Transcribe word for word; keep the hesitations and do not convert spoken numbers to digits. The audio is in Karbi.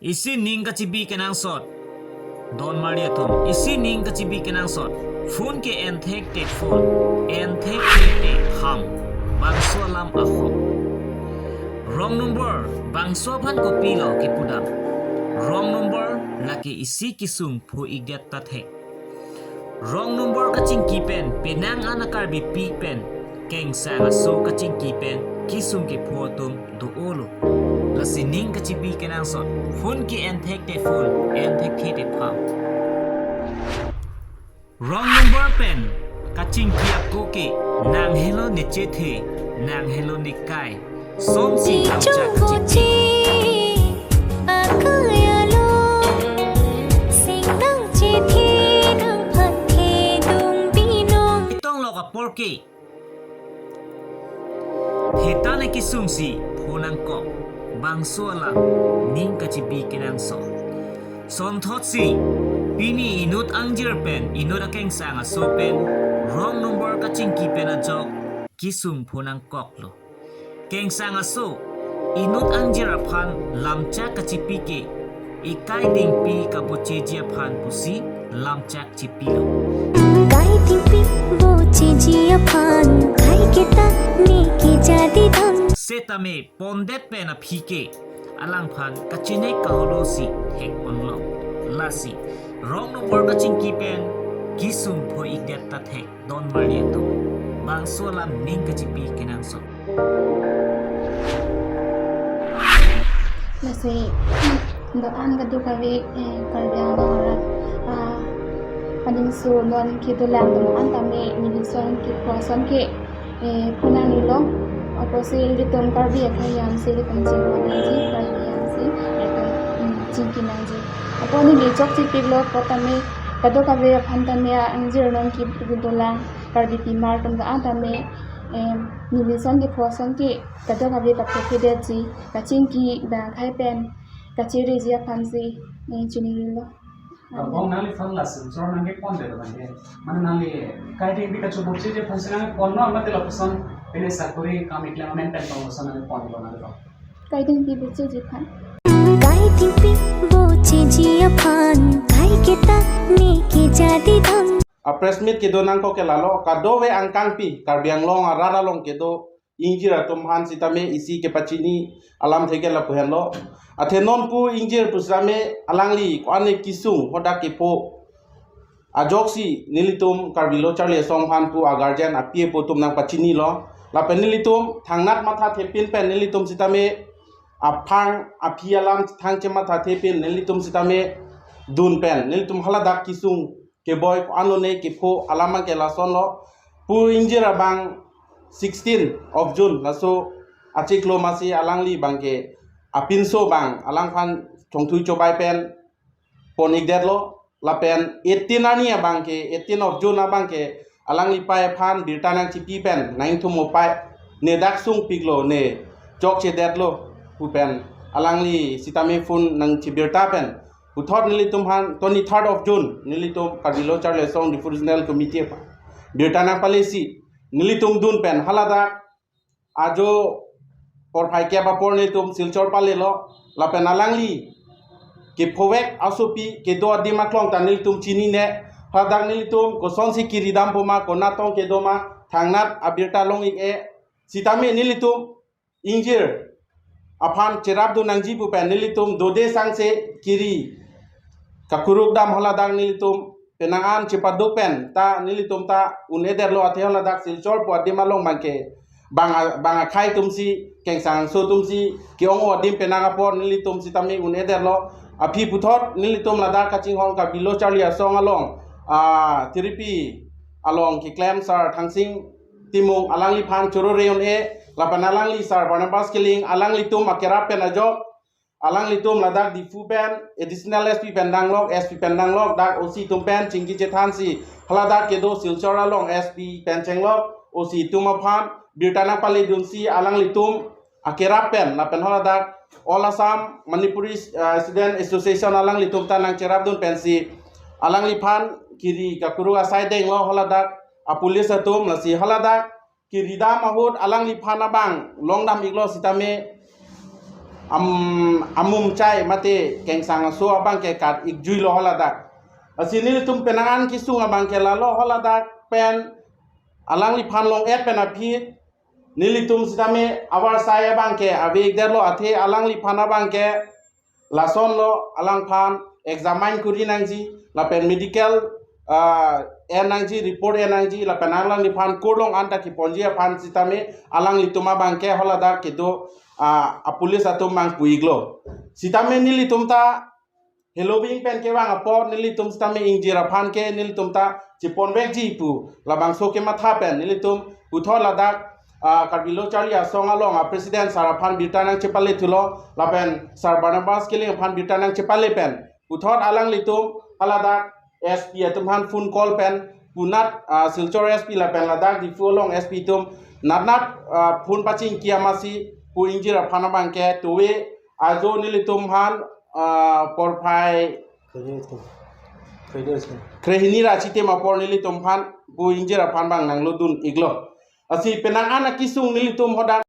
Isi ning kachibi kenangsot. Don Maria atum, isi ning kachibi kenangsot. Phone ke-en thek te phone, en thekthe te pham. Bangso alam ahok. Wrong number, bangso aphan kopilo kepudam. Wrong number, lake isi kesung pho-ikdet ta thek. Wrong number kachingki pen, penang an a Karbipi pen, kengsang aso kachingki pen, kesung kepho atum do-olo. Lasi ning kachibi kenangsot. Phone ke-en thek te phone, en thekthe te pham. Wrong number pen kachingki ako ke, nang helo ne chethe, nang helo ne kai. Somsi lamchak chingki. Tong lok apor ke, theta ne kesungsi pho nangkok. Bangso alam ning kachibi kenangsot. Sonthotsi, pini inut angjir pen, inut akengsang aso pen, wrong number kachingki pen ajok, kesung pho nangkoklo. Kengsang aso, inut angjir aphan lamchak kachipi ke, ekai dingpi kabocheji aphan pusi lamchak chipilo. Kai dingpi bocheji aphan, kai kita ne kejadidam. Setame pondet pen aphi ke, alangphan kachinek kaholosi thekponlo. Lasi, wrong number kachingki pen, kesung pho-ikdet ta thek. Don Maria atum, bangso alam ning kachibi kenangsot. Lasi, do-an kadokave, eh, Karbi Anglong arat, ah, aningso non kedolang atum an tame, neli ason kepho ason ke, eh, pho nangnelo, apotsi ilitum Karbi akhei yam si ilitum chingvai nangji, Karbi yam si, ilitum, mm, chingki nangji. Apot neli chokchepiklo, apot tame, kadokave aphan tame, angjir non kedolang Karbipimar atum do-an tame, em, neli ason kepho ason ke, kadokave kaphophedetji, kachingki bang akhei pen, kachiningri ji aphansi, eh, chiningrilo. Abang nangliphan la Silchar nangkepondetlo mane. Mane nangli kai dingpi kachibocheji aphansi nangkeponlo, mate lapuson pine sakori kam keklem amen pen tong lason nangkeponlo nangliphan. Kai dingpi bocheji aphan. Kai dingpi bocheji aphan, kai kita ne kejadidam. A press meet kedo nangkok ke lalo, kadokave angkangpi, Karbi Anglong arat along kedo, ingjir atum aphan sitame isi kepachini alamthe ke lapu henlo. Athe non pu ingjir pu sitame alangli ko-an ne kesung hadak kepho ajoksi nelitum Karbi Lo Charli Asong aphan pu a guardian api apo atum nangpachinilo. Lapen nelitum thangnat mathathepin pen nelitum sitame aphang aphi alam thang chemathathepin nelitum sitame dun pen nelitum haladak kesung keboi ko-an lone kepho alam abang ke lasonlo. Pu ingjir abang sixteen of June laso achiklo masi alangli abang ke apinso abang alangphan chongthui chobai pen pon-ikdetlo. Lapen eighteen arni abang ke, eighteen of June abang ke alangli pai aphan birta nangchipi pen nangthum opai ne dak sungpiklo ne chokchedetlo pu pen alangli sitame phone nangchibirta pen puthot nelitum aphan twenty-third of June nelitum Karbi Lo Charli Asong Diphu Regional Committee aphan birta nangpalesi nelitum dun pen haladak ajo porphai kep apor nelitum Silchar palelo. Lapen alangli kephovek asopi kedo adim aklong ta nelitum chinine. Haladak nelitum kosonsi kiri dampo ma, konat tong kedo ma, thangnat abirta long-ik-e. Sitame nelitum ingjir aphan cherapdun nangji pu pen nelitum dode sangse kiri kakuruk dam haladak nelitum penang an chepaduk pen ta nelitum ta un-edetlo. Athe haladak Silchar pu adim along abang ke bang a-, bang akhei atumsi, kengsangso atumsi ke-ong-o adim penang apor nelitum sitame un-edetlo. Aphi puthot nelitum ladak kachinghon Karbi Lo Charli Asong along, ah, Tiripi along keklem Sar Thangsing Timung alangliphan choro reun-e, lapen alangli Sar Barnabas Killing alanglitum akerap pen ajok alanglitum ladak Diphu pen Additional S P pen danglok, S P pen danglok, dak O C atum pen chingki chethansi haladak kedo Silchar along S P pen chenglok, O C atum aphan birta nangpaledunsi alanglitum akerap pen lapen haladak All Assam Manipuri, eh, Student Association alanglitum ta nangcherapdun pensi alangliphan kiri kakuruk asai denglo haladak apolice atum. Lasi haladak kiri dam ahut alangliphan abang longdam-iklo sitame am, amum chai mate kengsang aso abang ke kat-ikjuilo haladak. Lasi nelitum penang an kesung abang ke lalo, haladak pen alangliphan long-et pen aphi nelitum sitame avarsai abang ke ave-ikdetlo, athe alangliphan abang ke lasonlo, alangphan examine kuri nangji lapen medical, ah, en nangji, report en nangji lapen alangliphan kurlong anta keponji aphan sitame alanglitum abang ke haladak kedo, ah, apolice atum abang pu-iklo. Sitame nelitum ta heloving pen kevang apot nelitum sitame ingjir aphan ke nelitum ta cheponvekji pu labangso kematha pen nelitum puthot ladak, ah, Karbi Lo Charli Asong along a-president sir aphan birta nangchepale thulo lapen sir Barnabas Killing aphan birta nangchepale pen puthot alanglitum haladak S P atum aphan phone call pen punat, ah, Silchar S P lapen ladak Diphu along S P atum natnat, ah, phone pachingki amatsi pu ingjir aphan abang ke tuve ajo nelitum aphan, ah, porphai Kredit. Kredit. Krehini ra chitim apor nelitum aphan pu ingjir aphan abang nanglodun-iklo. Lasi penang an akesung nelitum hadak